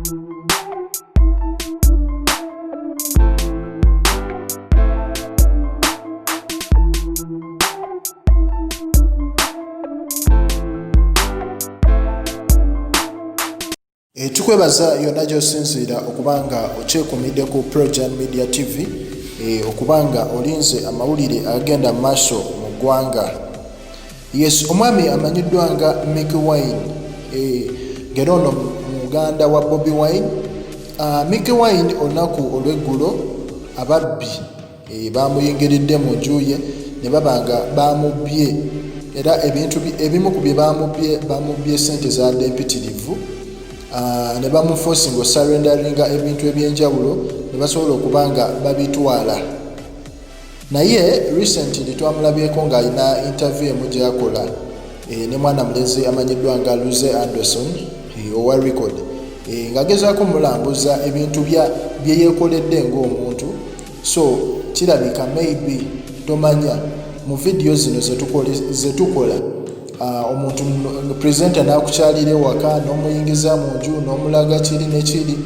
Eh, tukwebaza yonna gy'osinziira okuba nga okyekumidde ku Projan Media TV, eh, okuba nga olinze amawulire agagenda mu maaso mu ggwanga. Yes, omwami amanyiddwa nga Mickey Wine, eh, ng'era ono muganda wa Bobi Wine. Ah, Mickey Wine olunaku olw'eggulo ababbi eh, baamuyingiridde mu nju ye ne baba nga baamubbye, era ebintu ebimu ku bye baamubbye, bamubbye sente zaadde empitirivu, ah, ne bamufosinga osarendaringa ebintu eby'enjawulo ne basobola okuba nga babitwala. Naye recently twamulabyeko ng'alina interview emu gyakola, eh, ne mwana mulenzi amanyiddwa nga Luze Anderson, eh, owa record, eh, ng'agezaako mulambuza ebintu bye yeekoledde ng'omuntu. So kirabika maybe tomanya mu vidiyo zino zetukola, ah, omuntu presenter n'akukyalira ewaka n'omuyingiza mu nju n'omulaga kiri ne kiri,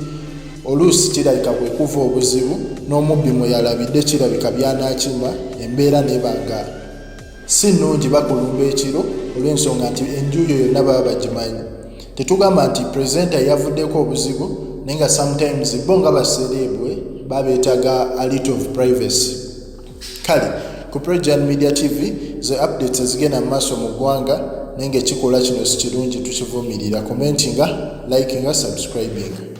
oluusi kirabika bwe kuva obuzibu n'omubbi mwe yalabidde, kirabika byanaakima embeera neba nga si nnungi, bakulumba ekiro olw'ensonga nti enju yo yonna baba bagimanyi. Tetugamba nti presenter yavuddeko obuzibu, naye nga sometimes bo nga basereebwe babeetaga a little of privacy. Kale ku Projan Media TV ze updates ezigenda mu maaso mu ggwanga, naye ng'ekikolwa kino si kirungi, tukivumirira. Commentinga, likinga, subscribing.